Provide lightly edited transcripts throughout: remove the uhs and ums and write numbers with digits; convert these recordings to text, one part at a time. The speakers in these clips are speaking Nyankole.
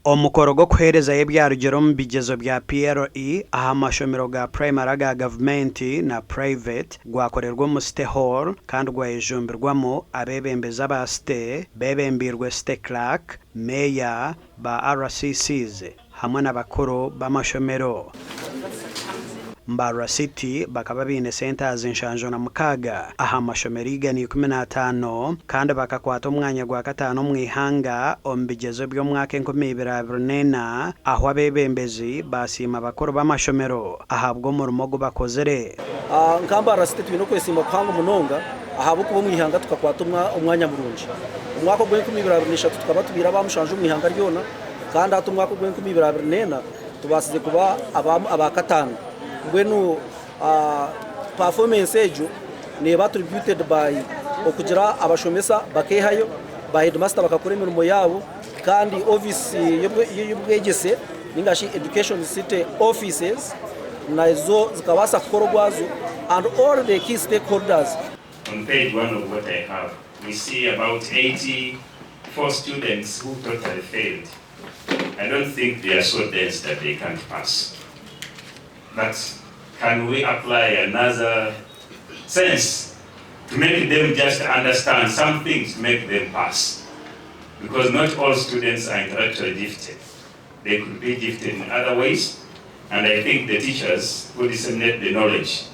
Omukoro gw'okuheerezayo ebyarugire omu bigyezo bya PLE aha mashomero ga purayimari aga gavumenti na purayiveti gwakorerwa omu City Hall kandi gwayejumbirwamu abeebembezi aba site beebembeirwe City Clerk, Meeya, ba RCCs hamwe na bakuru b'amashomero. Mbarara City bakaba baine centres 76 aha mashomero 115 kandi bakakwata omwanya gwa kataano omu ihanga omu bigyezo by'omwaka 2024 ahu abeebembezi baasiima bakuru b'amashomero ahabw'omurimo ogu bakozire. Nka Mbarara City twine okwesiima kuhango munonga ahabw'okuba omu ihanga tukakwata omwanya murungi. Omwaka ogw'enkumi ibiri abiri n'ishatu tukaba tubaire aba mushanju omu ihanga ryona kandi hati omwaka ogw'enkumi ibiri abiri n'ena tubaasize kuba aba kataano. Mbwenu performance egyo neeba attributed by okugira abashomesa bakeehayo, ba headmaster bakakora emirimo yaabo kandi ofiisi y'obwegyese ninga shi education city offices nazo zikabaasa kukora ogwazo and all the key stakeholders. On page one of what I have, we see about 84 students who totally failed. I don't think they are so dense that they can't pass. But can we apply another sense to make them just understand some things to make them pass? Because not all students are intellectually gifted. They could be gifted in other ways, and I think the teachers who disseminate the knowledge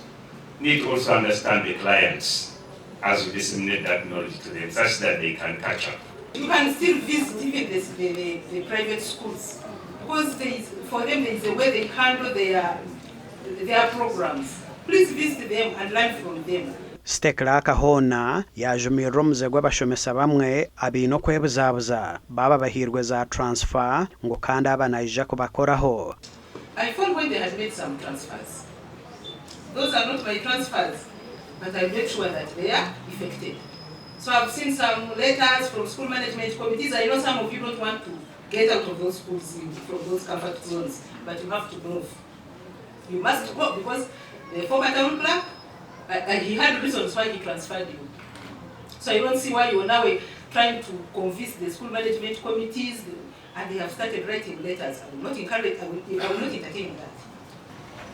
need to also understand the clients as we disseminate that knowledge to them such that they can catch up. You can still visit even the, the, the, the private schools because there is, for them there is a way they handle their, their programs. Please visit them and learn from them. City Clerk hoona yaajumirira omuze gw'abashomesa bamwe abaine okwebuzabuza baaba bahairwe za transfer ngu kandi aba naija kubakoraho. I phoned when they had made some transfers. Those are not my transfers, but I make sure that they are effected. So I've seen some letters from school management committees. I know some of you don't want to get out of those schools, from those comfort zones, but you have to move. You must go because the former town clerk, he had reasons why he transferred you. So I don't see why you're now trying to convince the school management committees, and they have started writing letters. I will not encourage, I will, I will not entertain that.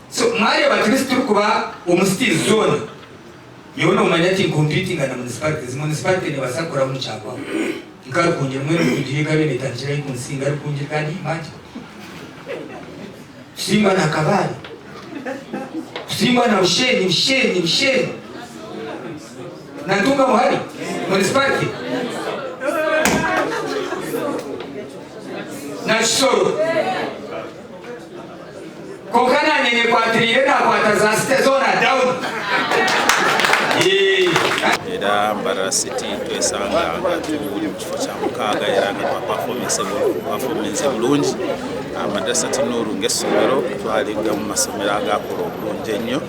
So mwareeba turisu turikuba omu cities zoona nyowe nomanya ti competinga na municipalities, municipality nebaasa kukora buri kyakwaho nka Rukungiri mbwenu Rukungiri ekabaire netandikira ahi kunsinga Rukungiri kandi imagine kusingwa na Kabale kusingwa na Bushenyi Bushenyi Bushenyi na Ntungamo hari municipality na Kisoro Kwonka nanye nyekwatiriire nakwata za site zoona down. Era Mbarara City twesanga nga tuli mu kifo kya mukaaga era nga twapafominze bulungi. Madrasat Noor ng'essomero twali mu masomero agakola obulungi ennyo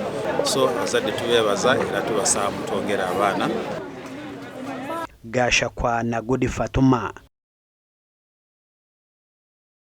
so abazadde tubeebaza era tubasaba mutwongere abaana. Gashakwa na Gudi Fatuma.